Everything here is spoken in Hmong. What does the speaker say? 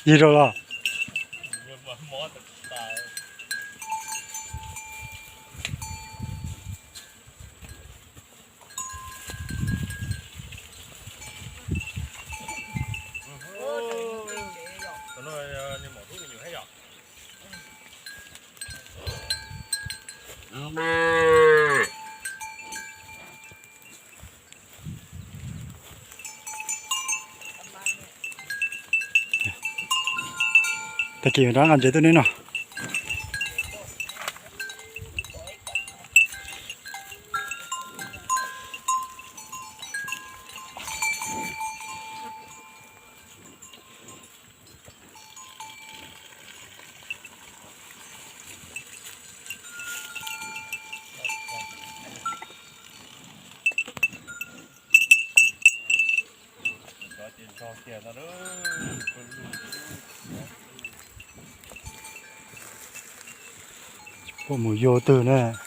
Yig rau los. Tag kis rov nqa ntses tuaj neb noj. Puas mus yug twg na.